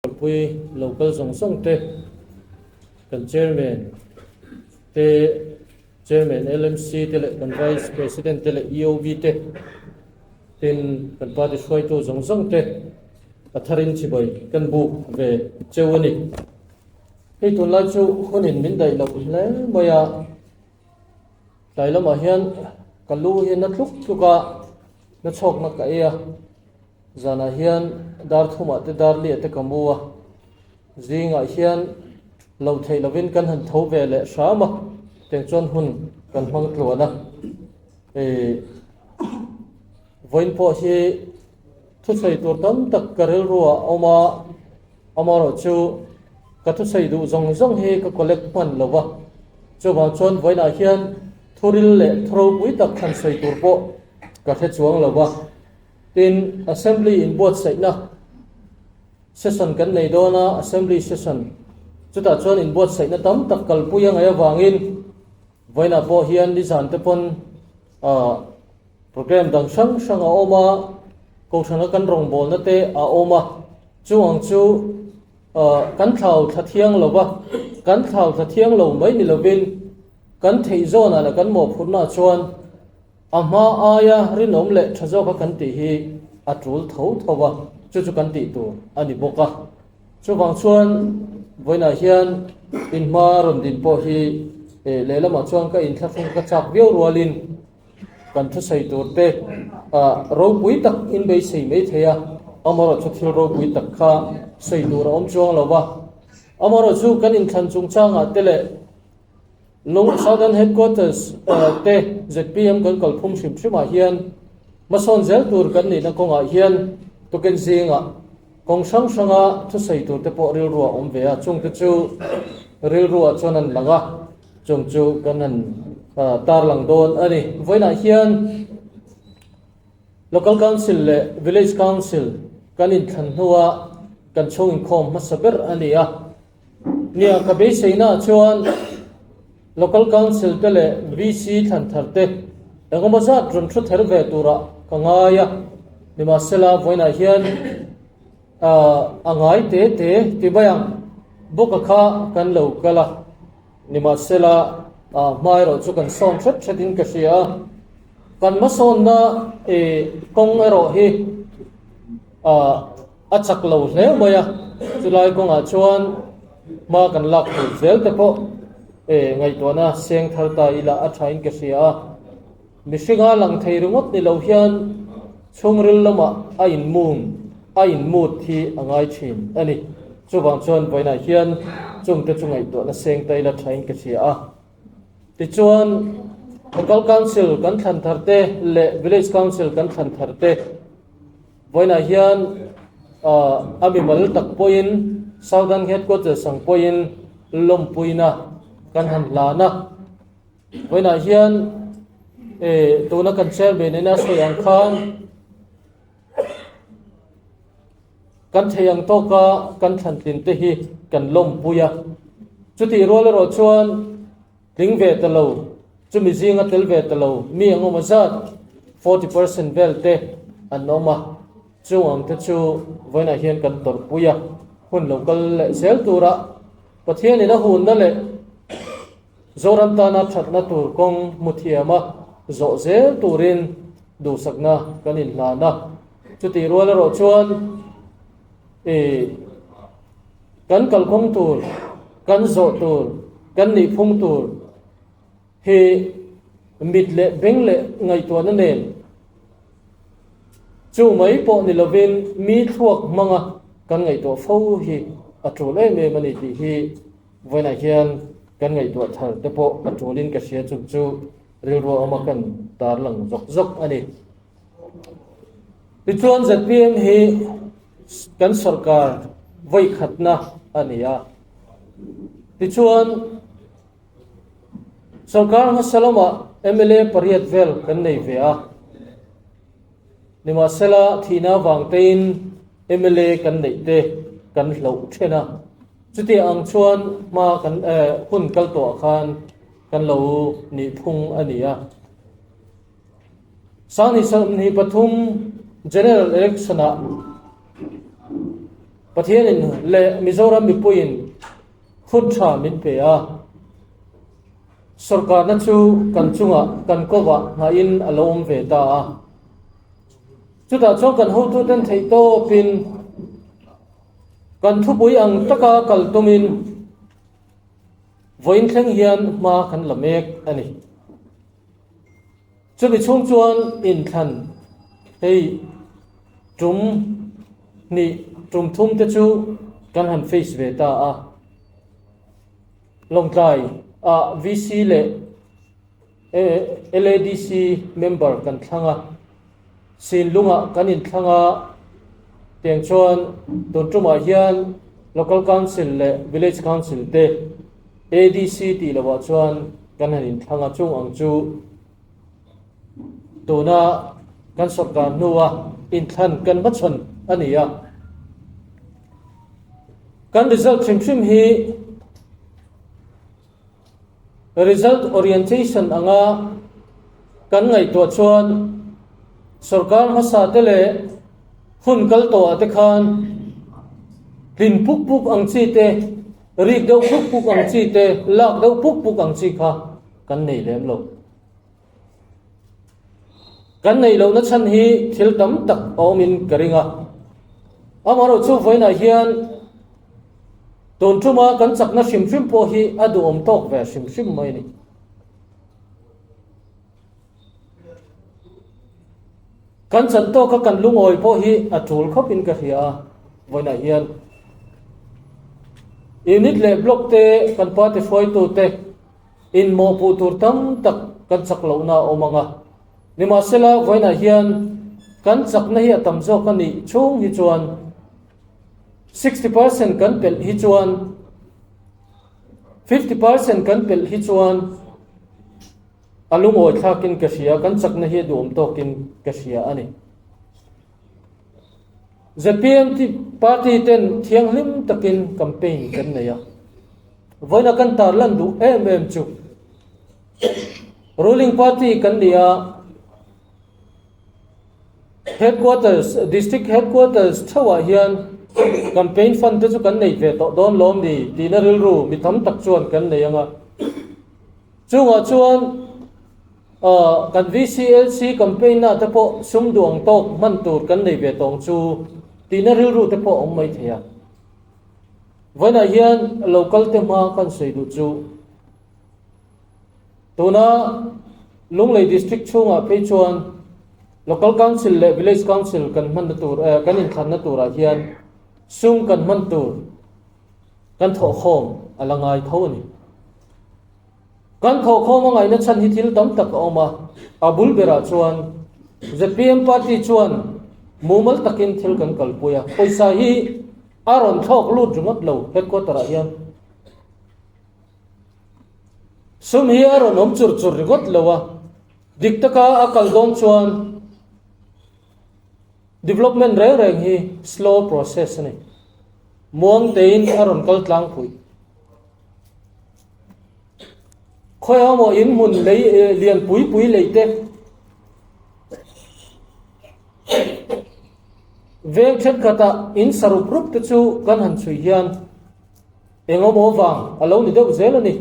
Pui local zawng zawng te, kan Chairman te, Chairman LMC te leh kan Vice President te leh EOB te, tin kan party hruaitu zawng zawng te a tharin chibai kan buk ve cheu a ni. Hei tunlai chu hunin min daih loh hle mai a, tlai lamah hian ka lu hi na tluk tluk a, na chhawkna ka ei a. Zanah hian dar thumah te dar liah te ka mu a, zingah hian lo theih lovin kan han tho ve leh hram a, tiang chuan hun kan hmang tluan a. Ih vawiin pawh hi thusawi tur tam tak ka rilru ah a awm a, amaherawhchu ka thusawi duh zawng zawng hi ka collect hman lo va, chuvang chuan vawiinah hian thuril leh thuropui tak thlan sawi tur pawh ka hre chuang lo va. Tin, Assembly inbuatsaihna session kan nei dawn a, Assembly session chutah chuan inbuatsaihna tam tak kalpui a ngaih avangin vawiinah pawh hian nizan te pawn ah program dang hrang hrang a awm a, Kohhrana kan rawngbawlna te a awm a, chu ang chu ah kan thlau thla thiang lo va, kan thlau thla thiang lo mai ni lovin kan theih zawnah leh kan mawhphurhnaah chuan A hma aia rinawm leh tha zawka kan tih hi a tul tho tho a, chu chu kan tih tur a ni bawk a. Chuvang chuan vawiinah hian inhma rawn din pawh hi lehlamah chuan ka inthlahrung ka chak viau rualin kan thusawi tur te ropui tak inbeisei mai thei a, amaherawhchu thil ropui tak kha sawi tur a awm chuang lo va. Amaherawhchu kan inthlan chungchangah te leh Lung Southern Headquarters te zpm kan kalphung hrim hrimah hian hmasawn zel tur kan nihna kawngah hian tukin zingah kawng hrang hranga thusawi tur te pawh rilru a awm ve a, chungte chu rilruah chuan an lang a, chung chu kan han tarlang dawn a ni. Vawiinah hian Local Council leh Village Council kan inthlan hnua kan chhung inkhawm hmasa ber a ni a. Nia, ka beiseina ah chuan Local Council te leh VC thlan thar te engemaw zat rawn thu ther ve turah ka ngai a, nimahsela vawiinah hian a ngai te te ti mai ang. Bawka kha kan lo kal a, nimahsela hma erawh chu kan sawn hret hretin ka hria a, kan hmasawnna kawng erawh hi A chak lo hle mai a, chulai kawngah chuan hma kan lak tur zel te pawh e ngaihtuahna seng thar ta ila a thain ka hria a. Mihringa lang thei ringawt ni lo hian chhungril lamah a inmum, a inmut hi a ngai thin a ni. Chuvang chuan vawiinah hian chungte chu ngaihtuahna seng ta ila thain ka hria a. Tichuan Local Council kan thlan thar te leh Village Council kan thlan thar te, Vawiinah hian a mimal tak pawhin Southern Headquarters ang pawhin lawmpuina kan han hlan a. Vawiinah hian tuna kan chairman ina sawi ang khan kan thei ang tawka kan thlantlin te hi kan lawmpui a. Chutih rual erawh chuan Tling ve ta lo, chumi zinga tel ve ta lo mi ang awm a zat, 40% vel te an awm a, chung ang te chu vawiinah hian kan tawrhpui a, hun lo kal leh zel tura Pathianin a hunna leh Zoram tana thatna tur kawng hmu thiama zawh zel turin duhsakna kan inhlan a, chutih rual erawh chuan ih Kan kalkawng tur, kan zawh tur, kan nihphung tur hi mit leh beng leh ngaihtuahna nen chu mai pawh ni lovin mi thluak hmanga kan ngaihtuah fo hi a tul em em a ni tih hi vawiinah hian kan ngaihtuah thar te pawh a tulin ka hria chung chu rilru awma kan tarlang zawk zawk a ni. Tichuan zpm hi kan sorkar vawi khatna a ni a. Tichuan sorkar hmasa lamah mla pariat vel kan nei ve a. Nimahsela thihna avang tein mla kan neih te kan hloh then a. Chutiang ang chuan hma kan hun kal tawhah khan kan lo nihphung a ni a. Sangni 23 General Election-ah. Pathianin leh Mizoram mipuiin hun tha min pe a, sorkarna chu kan chungah kan kovah nghahin a lo awm ve ta a. Chutah chuan kan hotuten theihtawpin kan thupui ang taka kal tumin vawiin thleng hian hma kan la mek a ni. Chumi chhung chuan inthlan hei tum hnih tum thum te chu kan han face ve ta a. Lawngtlai ah VC leh LADC member kan thlang a, Sinlungah kan inthlang a, tiang chuan tun tumah hian Local Council leh Village Council te ADC tih lohah chuan kan han inthlang a, chung ang chu tuna kan sawrkar hnua inthlan kan hmachhawn a ni a. Kan result hrim hrim hi Result orientation anga kan ngaihtuah chuan sorkar hmasa te leh hun kal tawhah te khan tlin puk puk ang chi te, rik deuh puk puk ang chi te, lak deuh puk puk ang chi kha kan nei lem lo. Kan neih lohna chhan hi thil tam tak a awmin ka ring a. Amaherawhchu vawiinah hian tun tuma kan chakna hrim hrim pawh hi a duhawm tawk ve hrim hrim mai a ni. Kan chan tawka kan lungawi pawh hi a tul khawpin ka hria a, vawiinah hian unit leh block te kan party hruaitute Inmawhpuh tur tam tak kan chak lohna a awm ang a, nimahsela vawiinah hian kan chakna hi a tam zawk a nih chhung hi chuan 60% kan pelh hi chuan 50% kan pelh hi chuan a lungawi thlakin ka hria, kan chakna hi a duhawm tawkin ka hria a ni. Zpm party ten thianghlim takin campaign kan nei a. Vawiina kan tarlan duh em em chu ruling party kan ni a, headquarters, district headquarters theuhah hian campaign fund te chu kan nei ve tawh dawn lawm ni tihna rilru mi tam tak chuan kan nei ang a. Chungah chuan kan VCLC campaign na te pawh sum duang tawk hman tur kan nei ve tawng chu tihna rilru te pawh a awm mai thei a. Vawiinah hian local te hma kan sawi duh chu tuna Lunglei District chhungah phei chuan Local Council leh Village Council kan hmanna tur eh kan inthlanna turah hian sum kan hman tur kan thawhkhawm a la ngai tho a ni. Kan thawhkhawm a ngaihna chhan hi thil tam tak a awm a, a bul berah chuan zpm party chuan mumal takin thil kan kalpui a, pawisa hi a rawn thlawk lut ringawt lo headquarter ah hian sum hi a rawn awm chur chur ringawt lo a, dik taka a kal dawn chuan development reng reng hi slow process a ni, muang tein a rawn kal tlangpui. Khawiah maw in hmun lei lian pui pui lei te veng thenkhatah in sa rup rup te chu kan han chhui hian eng awm vang a lo ni deuh zel a ni.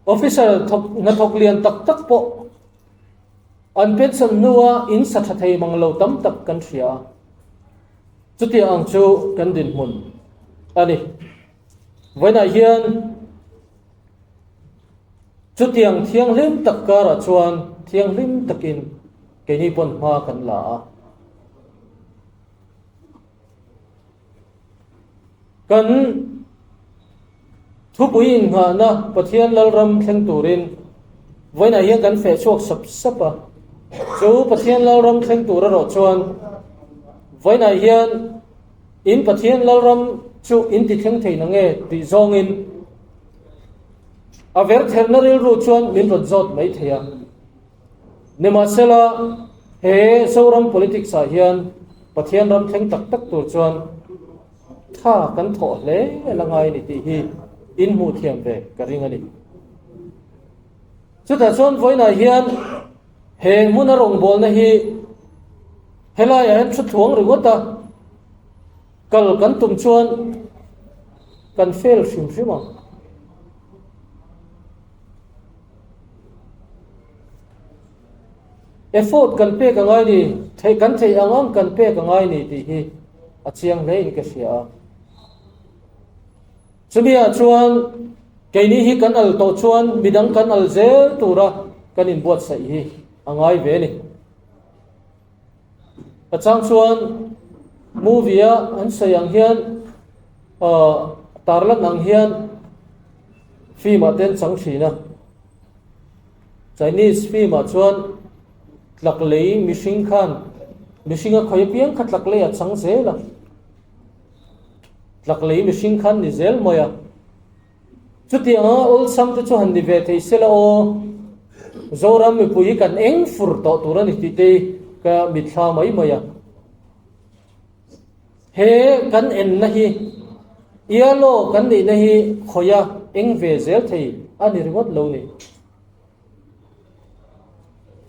Officer thawk hnathawk lian tak tak pawh an pension hnua in sa tha thei mang lo tam tak kan hria a. Chutiang ang chu kan dinhmun a ni. Vawiinah hian chutiang thianghlim tak karah chuan thianghlim takin keini pawn hma kan la a. Kan thupui innghahna Pathian Lalram thleng turin vawiinah hian kan feh chhuak sap sap a. Chu Pathian Lalram thleng tur erawh chuan vawiinah hian in Pathian Lalram chu in ti thleng thei na nge tih zawngin a vertherna rilru chuan min rawn zawt mai thei a. Nimahsela, he Zoram politics ah hian Pathian ram thleng tak tak tur chuan tha kan thawh hle la ngai a ni tih hi in hmuh thiam ve ka ring a ni. Chutah chuan vawiinah hian he hmuna rawngbawlna hi Helaiah hian thu thluang ringawt a, kal kan tum chuan kan fail hrim hrim ang. Effort kan pek a ngai ni, theih kan theih ang ang kan pek a ngai ni tih hi a chiang hle in ka hria a. Chumi ah chuan keini hi kan al tawh chuan midang kan al zel tura kan inbuatsaih hi a ngai ve a ni. A chang chuan movie a an sawi ang hian ahh tarlan ang hian film ah te an chang thin a. Chinese film ah chuan tlak lei mihring khan mihring a khawi apiang kha tlak lei a chang zel a. Tlak lei mihring khan ni zel mai a. Chutiang anga awlsam te chu han ni ve thei se la aw, Zoram mipui hi kan eng fur tawh tur a ni tih te hi ka mitthla mai mai a. He kan enna hi Ialaw kan nihna hi khawia eng ve zel thei a ni ringawt lo ni.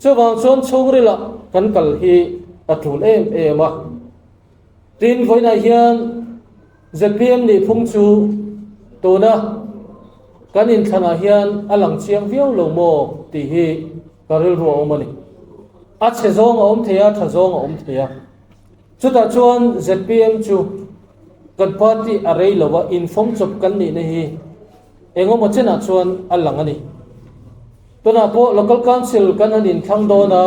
Chuvang chuan chhungrilah kan kal hi a tul em em a. Tin, vawiinah hian zpm nih phung chu tuna kan inthlanah hian a lang chiang viau lo maw tih hi ka rilru a awm a ni. A chhe zawng a awm thei a, tha zawng a awm thei a. Chutah chuan zpm chu kan party a rei lo a, infawm chawp kan nihna hi Engemaw chenah chuan a lang a ni. Tunah pawh Local Council kan han inthlang dawn a,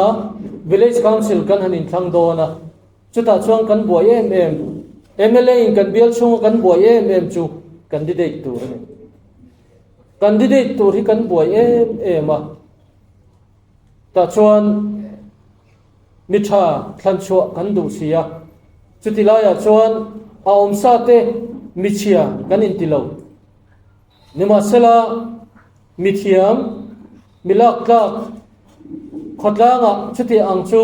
Village Council kan han inthlang dawn a, chutah chuan kan buai em em, mla in kan bial chhunga kan buai em em chu candidate tur a ni. Candidate tur hi kan buai em em a, tah chuan mi tha thlan chhuah kan duh si a, chuti laiah chuan a awmsa te michhia kan inti lo. Nimahsela, mithiam, mi laktlak khawtlangah chuti ang chu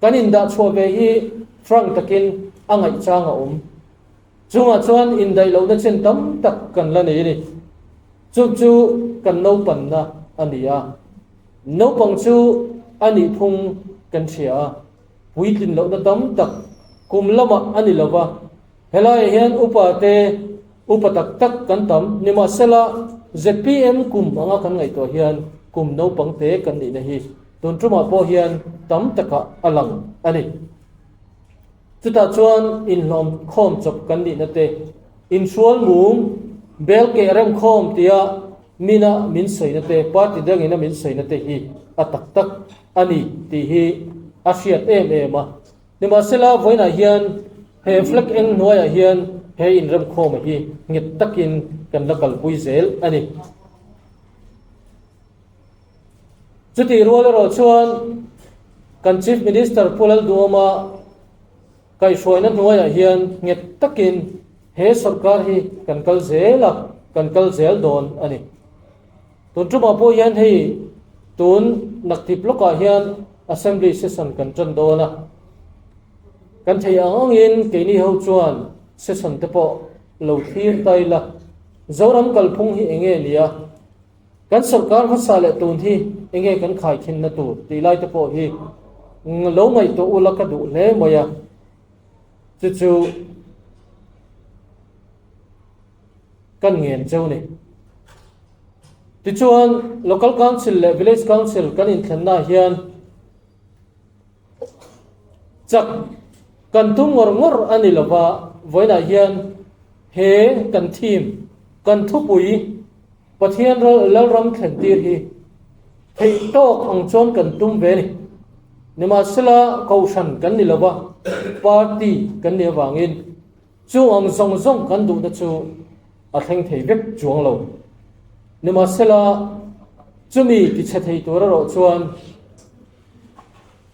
kan indah chhuah ve hi frank takin a ngaihchang a awm. Chungah chuan indaih lohna chen tam tak kan la nei a ni. Chu chu kan naupanna a ni a. Naupang chu a nih phung kan hria a, puitlin lohna tam tak kum lamah a ni lo va. Helaiah hian upa te upa tak tak kan tam, nimahsela zpm kum anga kan ngaihtuah hian kum naupang te kan nihna hi tun tumah pawh hian tam takah a lang a ni. Chutah chuan inhlawm khawm chawp kan nihna te, inhrual mum, bel keh rem khawm tia mina min sawina te, party dangina min sawina te hi a tak tak a ni tih hi a hriat em em a. Nimahsela, vawiinah hian he flag eng hnuaiah hian he inremkhawma hi nghet takin kan la kalpui zel a ni. Chutih rual erawh chuan kan Chief Minister Pu Lalduhawma kaihhruaina hnuaiah hian nghet takin he sawrkar hi kan kal zel a, kan kal zel dawn a ni. Tun tumah pawh hian hei tun naktip lawkah hian Assembly session kan tan dawn a, kan theih ang angin keini ho chuan session te pawh lo thlir ta ila, Zoram kalphung hi enge nia, kan sawrkar hmasa leh tun hi enge kan khaikhinna tur tih lai te pawh hi lo ngaihtuah ula ka duh hle mai a, chu chu kan ngen cheu ni. Tichuan, Local Council leh Village Council kan inthlennaah hian chak kan tum ngawr ngawr a ni lova, vawiinah hian he kan theme, kan thupui Pathian Lalram thlentir hi theih tawk ang chuan kan tum ve a ni. Nimahsela, Kohhran kan ni lova, Party kan nih avangin Chung ang zawng zawng kan duhna chu a thleng thei vek chuang lo. Nimahsela, chumi tichhe thei tur erawh chuan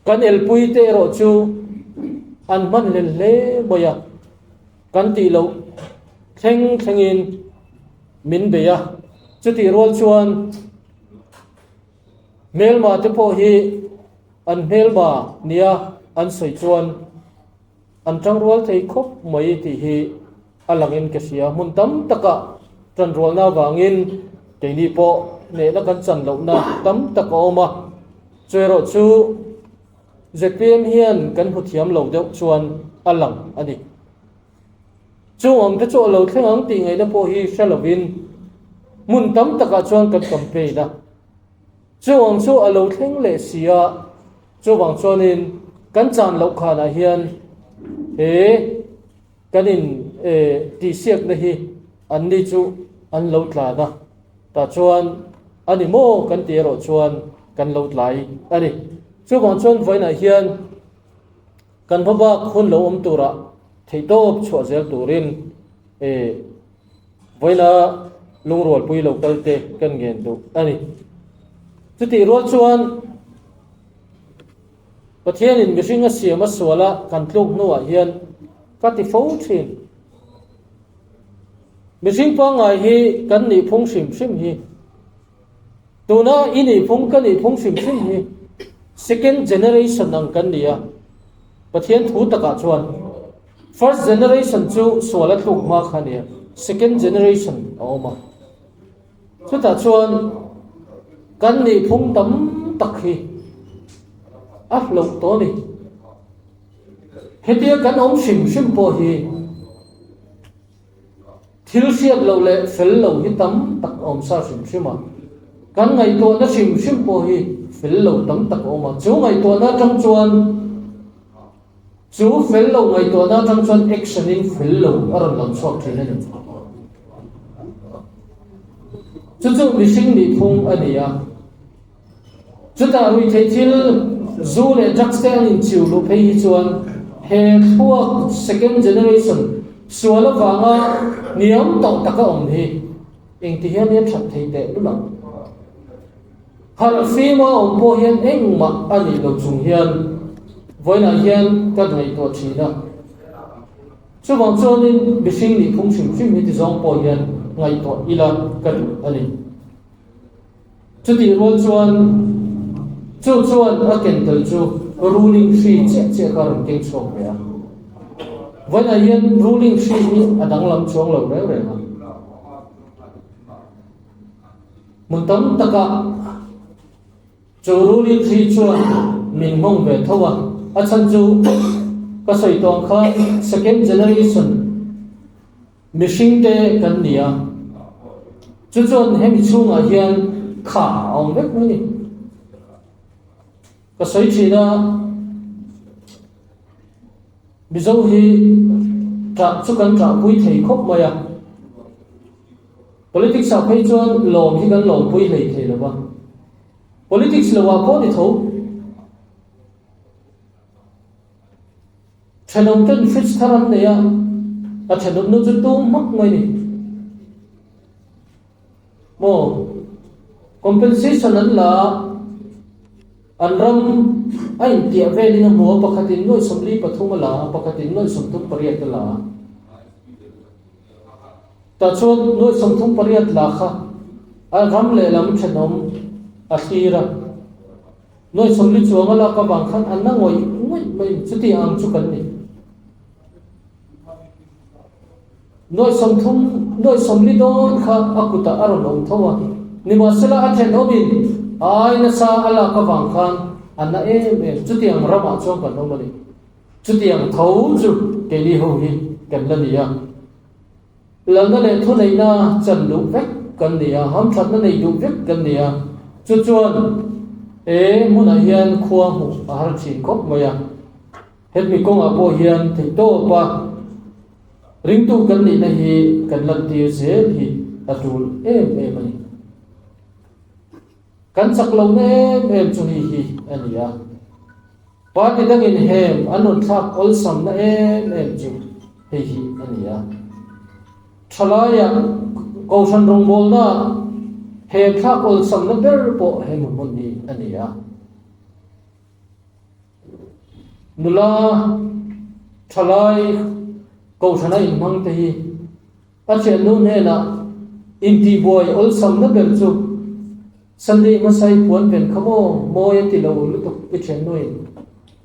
kan elpui te erawh chu an hman hlel hle mai a, kan tih loh thleng thlengin min bei a. Chutih rual chuan hmelma te pawh hi an hmelma nia an sawi chuan An tangrual thei khawp mai tih hi a langin ka hria. Hmun tam takah tanrualna avangin keini pawh hnehna kan chan lohna tam tak a awm a, chu erawh chu. zpm hian kan hmu thiam lo deuh chuan a lang a ni. Chung ang te chu a lo thleng ang tih ngaihna pawh hi hre lovin hmun tam takah chuan kan campaign a. Chung ang chu a lo thleng leh si a, chuvang chuanin kan chan loh khanah hian he kan in tihsiakna hi anni chu an lo tlan a, tah chuan a ni maw kan tih erawh chuan kan lo tlai a ni. Chuvang chuan vawiinah hian kan hmabak hun lo awm turah theihtawp chhuah zel turin vawiina lungrualpui lo kal te kan ngen duh a ni. Chutih rual chuan Pathianin mihring a siam a sual a kan tluk hnuah hian ka ti fo thin. Mihring pangngai hi kan nihphung hrim hrim hi tuna i nihphung ka nihphung hrim hrim hi second generation ang kan ni a, Pathian thu takah chuan first generation chu sual a tluk hma kha a ni a, second generation a awm a. Chutah chuan kan nihphung tam tak hi a hlauh tawh a ni. Hetia kan awm hrim hrim pawh hi thil hriat loh leh fel lo hi tam tak a awm sa hrim hrim a. Kan ngaihtuahna hrim hrim pawh hi fel lo tam tak a awm a. Chu ngaihtuahna atang chuan chu fel lo ngaihtuahna atang chuan action in fel lo a rawn lang chhuak thin a ni. Chu chu mihring nihphung a ni a. Chutah ruihtheih thil, zu leh drugs te an inchiu luh phei hi chuan he thluak second generation sual avanga hniam tawh taka awm hi engti hian nia that thei teh lul ang. Harh fima awm pawh hian engmah a nih lo chung hian vawiinah hian ka ngaihtuah thin a. Chuvang chuanin mihring nih phung hrim hrim hi ti zawng pawh hian ngaihtuah ila ka duh a ni. Chutih rual chuan chu chuan a ken tel chu ruling hri chiah chiah kha a rawn keng chhuak ve a. Vawiinah hian ruling hri hi a danglam chuang lo reng reng a. Hmun tam takah chu ruling hri chuan min nghawng ve tho a. A chhan chu ka sawi tawh ang khan second generation Mihringte kan ni a, chu chuan hemi chhungah hian kha a awm vek mai a ni. Ka sawi thin a, Mizo hi ṭah chu kan ṭahpui thei khawp mai a, politics ah phei chuan lawm hi kan lawmpui hlei thei lo va, politics lo ah pawh ni tho. Thenawm ten fridge thar an nei a, a thenawm nu chu tum hmak mai ni. Maw compensation an la a, an ram a intiah velin a hmu a, pakhatin nuaih 43 a la a, pakhatin nuaih 38 a la a. Tah chuan nuaih 38 la kha a ram lehlam thenawm a thlir a. Nuaih 40 chuang a lak avang khan an la ngawih ngawih mai a ni. Chuti ang chu kan ni. Nuaih 30, nuaih 40 dawn kha a kutah a rawn awm tho a. Nimahsela a thenawmin a ai nasa a lak avang khan an na em em. Chuti ang ramah chuan kan awm a ni. Chuti ang tho chu keini ho hi kan la ni a. Lalna leh thuneihna chan duh vek kan ni a, hamthatna nei duh vek kan ni a, chu chuan he hmunah hian khua hmuh a har thin khawp mai a. Hemi kawngah pawh hian theihtawpa ringtu kan nihna hi kan lantir zel hi a tul em em a ni. Kan chak lohna em em chu hei hi a ni a. Party dangin hem an rawn thlak awlsamna em em chu hei hi a ni a. Thalaiah Kohhran rawngbawlna hem thlak awlsamna ber pawh hemi hmun hi a ni a. Nula thalai Kohhrana inhmangte hi A thiannu hnenah intihbuai awlsamna ber chu Sunday hmasai puan ven kha maw mawi a ti lo lutuk i thiannuin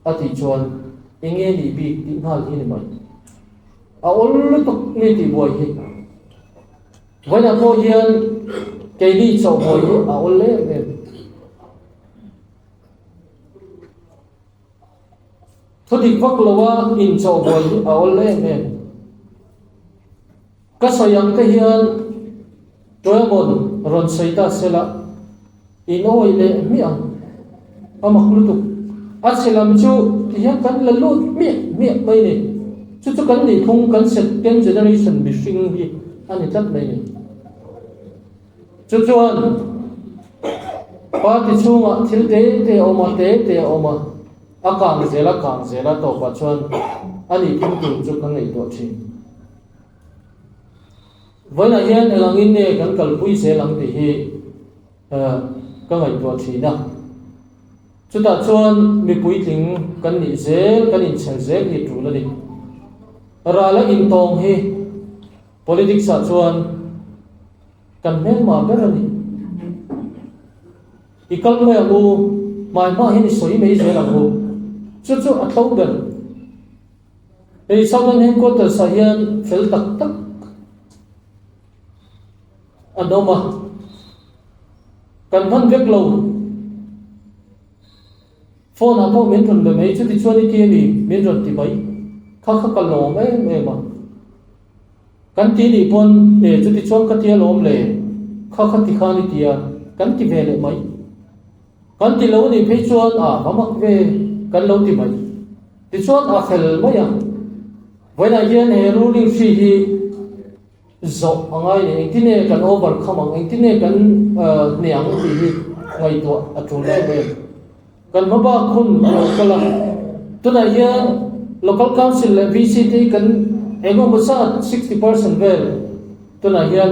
a tih chuan enge nih bik tih nghal hi ni mai. A awl lutuk mi tihbuai hi. Vawiinah pawh hian keini chawhbuai hi a awl em em. Thudik vak loa inchawh buai hi a awl em em. Ka sawi ang te hian Tuemawn rawn sawi ta sela in awih leh hmiah ang. A mak lutuk. A chhe lam chu ti hian kan la lut hmiah hmiah mai ni. Chu chu kan nih phung kan second generation mihring hi a ni tlat mai ni. Chu chuan party chhungah thil te te a awm a, te te a awm a, a kang zel a kang zel a tawpah chuan a nih phung tur chu ka ngaihtuah thin. Vawiinah hian eng angin nge kan kalpui zel ang tih hi ka ngaihtuah thin a. Chutah chuan mipuitling kan nih zel, kan inchhel zel hi tul a ni. Rala intawng hi politics ah chuan kan hmelma ber a ni. I kal mai ang u, hmai hma hian i sawi mai zel ang u. Chu chu a tlo ber. Hei Southern Headquarters ah hian fel tak tak an awm a, kan hman vek lo. Phone ah pawh min rawn be mai, chuti chuan i ti a ni, min rawn ti mai. Kha kha ka lawm em em a. Kan ti nih pawn e chuti chuan ka ti alawm le, kha kha ti khan i ti a, kan ti ve leh mai. Kan ti lo nih phei chuan a va mak ve kan lo ti mai. Tichuan a fel mai a. Vawiinah hian he ruling hri hi zawh a ngai ni. Engtin nge kan overcome ang, engtin nge kan hneh ang tih hi ngaihtuah a tul em em. Kan hmabak hun a lo kal a. Tunah hian Local Council leh VC te hi kan engemaw zat 60% vel tunah hian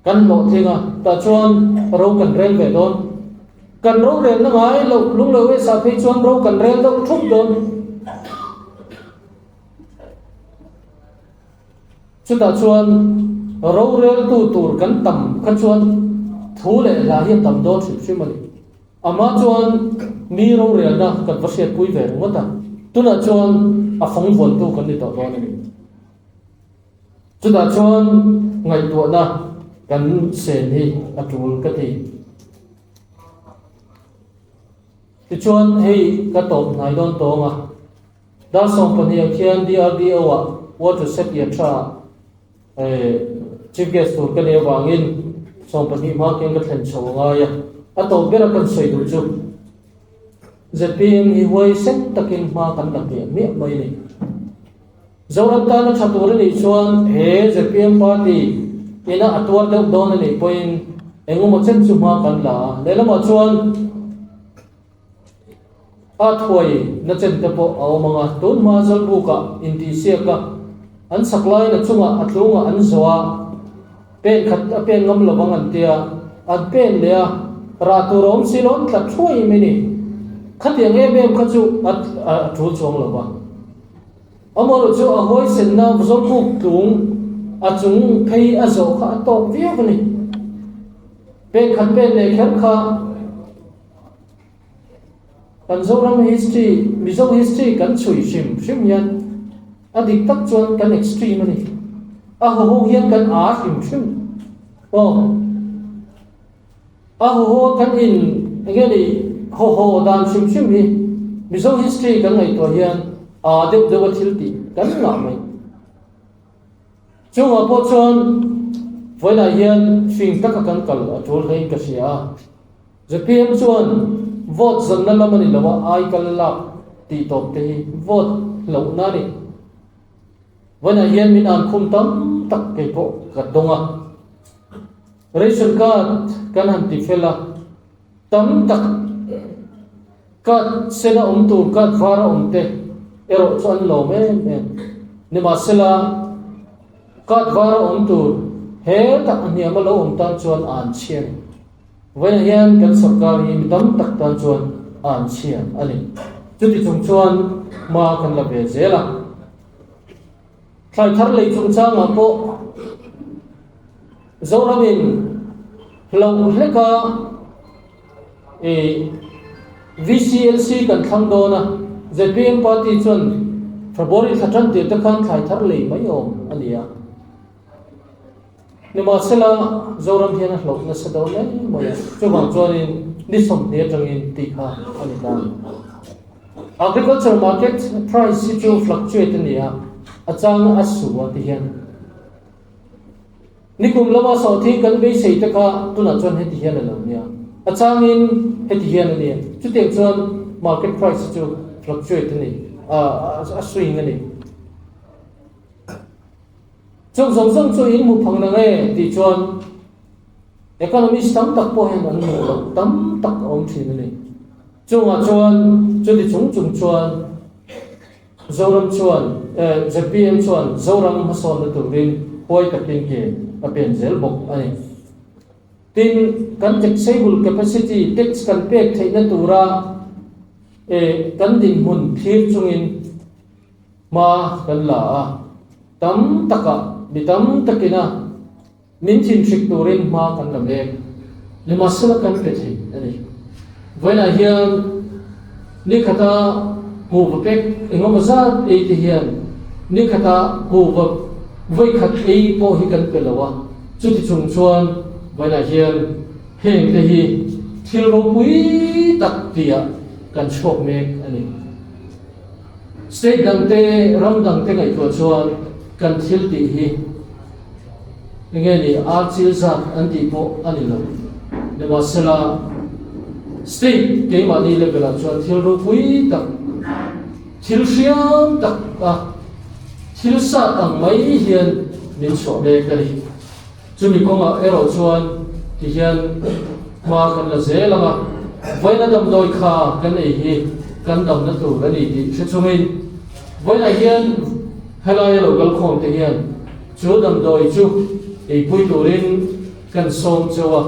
Kan hlawhtling a, tah chuan ro kan rel ve dawn. Kan rorelna ngai loh lunglo e sah phei chuan ro kan rel deuh thup dawn. Chutah chuan roreltu tur kan tam kha chuan thu leh hla hi a tam dawn hrim hrim a ni. Amah chuan mi rorelna kan va hriatpui ve ringawt a, tunah chuan a fawng vuantu kan ni tawh dawn a ni. Chutah chuan ngaihtuahna kan sen hi a tul ka ti. Tichuan hei ka tawp hnai dawn tawng a, dar 12 ah khian DRDO ah water set yatra ah chief guest tur ka nih avangin 12 hma khian ka thlen chho a ngai a. A tawp bera kan sawi duh chu zpm hi huaisen takin hma kan la hmiah hmiah mai a ni. Zoram tana tha tur a nih chuan he zpm party ina a tuar deuh dawn a nih pawhin engemaw chen chu hma kan la a, lehlamah chuan a thuai na chen te pawh a awm ang a, tun hma Zawlbukah intihsiak a an sak laiin a chungah a tlungah an zawh a, pen khat a pen ngam lovang an tia, an pen leh a, rah tur a awm si lo an tla thuai mai ni. Khatiang em em kha chu a tul chuang lo va. Amaherawh chu a huaisenna Zawlbuk tlung a chung phei a zawh kha a tawk viau a ni. Pen khat pen leh kher kha kan Zoram history, Mizo history kan chhui hrim hrim hian a dik tak chuan kan extreme a ni. A haw ho hian kan aa hrim hrim. Aw. A haw haw kan in enge ni haw haw dan hrim hrim hi Mizo history kan ngaihtuah hian aa deuh deuh a thil tih kan ngah mai. Chungah pawh chuan vawiinah hian fing taka kan kal a tul hlein ka hria a. Zpm chuan vote zanna lam a ni lo a, ai kal lak tih tawp te hi vote hlauhna a ni. Vawiinah hian min an khum tam tak kei pawh ka dawng a. Ration card kan han ti fel a, tam tak card sen a awm tur card var a awm te erawh chu an lawm em em. Nimahsela card var a awm tur hetah a hniam a lo awm tan chuan a an chhia a ni. Vawiinah hian kan sorkar hi mi tam tak tan chuan a an chhia a ni. Chuti chung chuan hma kan la ve zel a. Thlai thar lei chungchangah pawh Zoramin hlauh hleka ih VCLC kan thlang dawn a, zpm party chuan February thla tan tir te khan thlai thar lei mai awm a ni a. Nimahsela Zoram hian a hlauh nasa dawn em mai a, chuvang chuanin ni 20 atangin tih kha a ni ta a ni. Agriculture market price hi chu fluctuate a ni a, a chang a su a ti hian. Nikum lama sawhthing kan beisei te kha tunah chuan heti hian a lo nia, a changin heti hian a nia. Chutiang chuan market price hi chu fluctuate a ni, a swing a ni. Chung zawng zawng chu in hmu phang na nge tih chuan economist tam tak pawh hian an hmuh loh tam tak a awm thin a ni. Chungah chuan chuti chung chung chuan Zoram chuan eh zpm chuan Zoram hmasawnna turin huai takin ke a pen zel bawk a ni. Tin, kan taxable capacity, tax kan pek theihna tura eh kan dinhmun thlir chungin Hma kan la a, tam takah mi tam takina min thinhrik turin hma kan la mek. Nimahsela kan pe thei a ni. Vawiinah hian nikhata kuhva pek engemaw zat ei te hian nikhata kuhva vawikhat ei pawh hi kan pe lo a, chuti chung chuan vawiinah hian heng te hi thil ropui tak tihah kan chhuak mek a ni. State dangte, ram dangte ngaihtuah chuan kan thil tih hi enge ni ar chil zat an tih pawh a ni lo. Nimahsela, state keimahni level ah chuan thil ropui tak, thil hriam tak a thil sat ang mai hian min chhuah mek a ni. Chumi kawngah erawh chuan tihian hma kan la zel ang a, vawiina damdawi kha kan ei hi kan damna tur a ni tih hre chungin vawiinah hian helaia lo kal khawm te hian chu damdawi chu eipui turin kan sawm cheu a,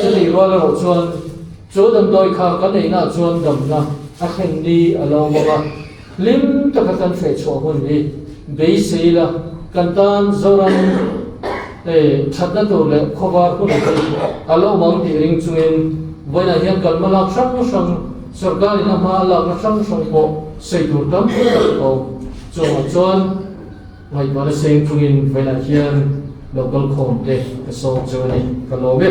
chutih rual erawh chuan chu damdawi kha kan einah chuan damna a thlen ni a lo awm ang a, hlim taka kan hrehchhuah hun hi beisei la kan tan Zoram thatna tur leh khawvar hun hi a lo awm ang tih ring chungin vawiinah hian kalma lak hrang hrang sorkarin a hma a lakna hrang hrang pawh sawi tur tam tak a awm. Chungah chuan ngaihtuahna seng chungin vawiinah hian lo kal khawm te ka sawm cheu a ni. Ka lawm e.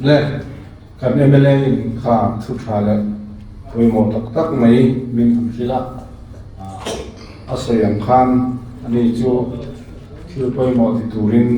Le kan mla in kha thu tha leh pawimawh tak tak mai min han hrilh a, a sawi ang khan ani chu thil pawimawh ti turin.